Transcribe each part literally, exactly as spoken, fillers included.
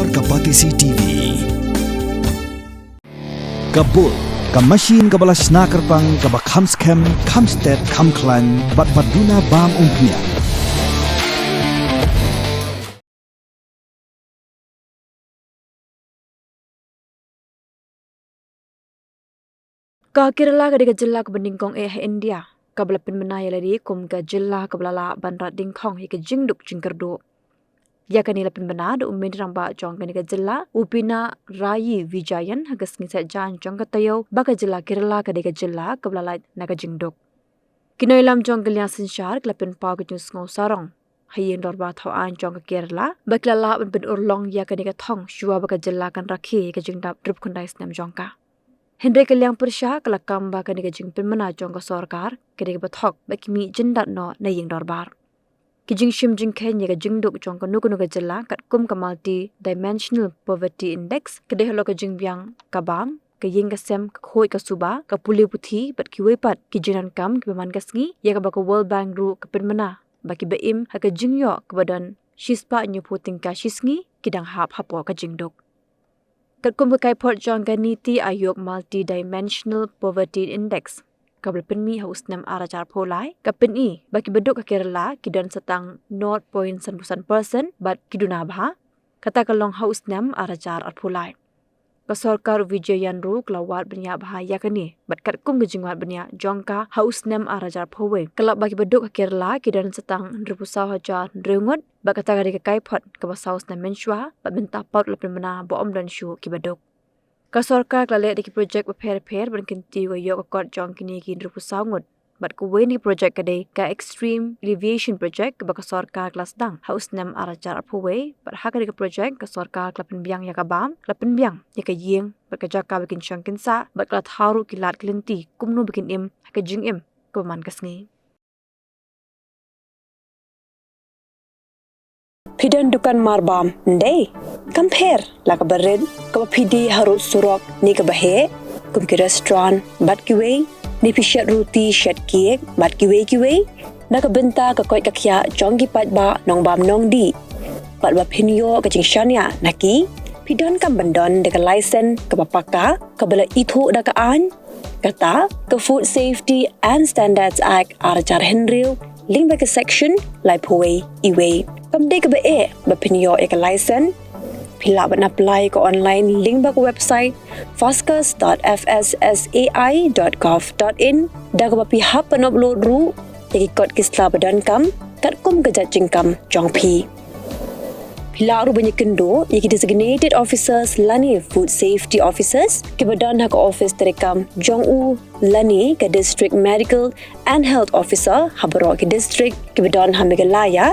Ka Batesi T V. Ka bul, ka machine kaba la shna kyrpang, kaba kham skhem, kham stet, kham khlaiñ, bad ba duna bam umphniang. Ka Kerala ka dei ka jylla kaba nyngkong eh ha India kaba la pynbna ïa lade kum ka jylla kaba la lah ban rat dyngkhong ïa ka jingduk jingkyrduh. Ïa kane la pynbna da u Myntri Rangbah jong kane ka jylla, u Pinarayi Vijayan, ha ka sngi Saitjaiñ jong ka taïew ba ka jylla Kerala ka dei ka jylla kaba la lait na ka jingduk. Ki nongïalam jong ka liang synshar ki la pynpaw ka jingsngew sarong ha ïing dorbar thaw aiñ jong ka Kerala ba ki la lah ban pynurlong ïa kane ka thong shuwa ba ka jylla kan rakhe ïa ka jingdap hynriewphew khyndai snem jong ka. Hynrei ka liang pyrshah ka la kam ba kane ka jingpynbna jong ka sorkar ka dei kaba thok bad ki mih jyndat noh na ïing dorbar. Ki jingshim jingkheiñ ïa ka jingduk jong kano kano ka jylla katkum ka Multi-Dimensional Poverty Index ka dei halor ka jingbiang ka bam, ka ïing ka sem, ka khuid ka suba, ka pule puthi bad kiwei pat ki jingdonkam kiba man ka sngi, ïa kaba ka World Bank ruh ka pynbna ba kiba im ha ka jingïoh kaba don shispah hynñiewphew tyngka shi sngi ki dang hap hapoh ka jingduk. Katkum ka kaiphod jong ka NITI Aayog Multi-Dimensional Poverty Index kaba la pynmih ha u snem ar hajar arphew lai, ka pyni ba kiba duk ha Kerala ki don sa tang nought point san phew san percent bad ki duna bha, kata ka long ha u snem ar hajar arphew lai. Ka sorkar u Vijayan ruh ka la wad bniah bha ïa kane, bad katkum ka jingwad bniah jong ka ha u snem ar hajar arphew wei, ka lap ba kiba duk ha Kerala ki don sa tang hynriewphew saw hajar hynriew ngut, bad kata ka dei ka kaiphod kaba saw snem mynshuwa, bad mynta pat la pynbna ba ym don shuh kiba duk. Ka sorkar ka la leh da ki projek bapher bapher ban kyntiew ïa ka kot jong kine ki hynriewphew saw ngut. Bad kawei na ki projek ka dei ka Extreme Elevation Project kaba ka sorkar ka la sdang ha u snem ar hajar arphew wei, bad ha kane ka projek ka sorkar ka la pynbiang ïa ka bam, ka la pynbiang ïa ka ïing, bad ka jaka ba kin shong kin sah, bad ka la thaw ruh ki lad ki lynti kumno ba kin im ha ka jingim kaba man ka sngi. Phi don dukan marbam, ym dei? Kam pher, la kaba rit, kaba phi die harud surok ne kaba heh, kum ki restaurant bad kiwei, ne phi shet ruti, shet cake bad kiwei kiwei, na ka bynta ka koit ka khiah jong ki paidbah nongbam nongdih, bad ba phin ïoh ka jingshaniah na ki, phi donkam ban don da ka license kaba paka, kaba la ithuh da ka aiñ, kata ka Food Safety and Standards Act ar hajar hynriew, lyngba ïa ka section laiphew wei E wei. Kam dei kaba eh ba phin ïoh ïa ka license. Phi lah ban apply ka online lyngba ka website foscas dot F S S A I dot gov dot in, da kaba phi hap ban upload ruh ïa ki kot ki sla ba donkam katkum ka jait jingkam jong phi. Phi lah ruh ban ïakynduh ïa ki designated officers lane food safety officers kiba don ha ka office treikam jong u lane ka District Medical and Health Officer ha baroh ki district kiba don ha Meghalaya.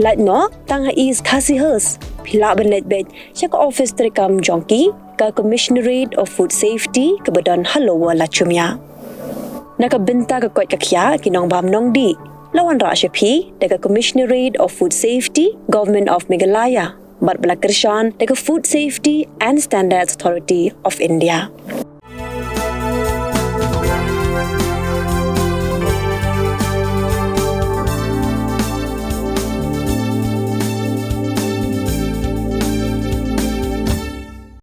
Lait noh tang ha East Khasi Hills, phi lah ban leit beit sha ka office treikam jong ki, ka Commissionerate of Food Safety kaba don ha Lower Lachumia. Na ka bynta ka koit ka khiah ki nongbam nongdih, la wanrah sha phi da ka Commissionerate of Food Safety, Government of Meghalaya, bad ba la kyrshan da ka Food Safety and Standards Authority of India.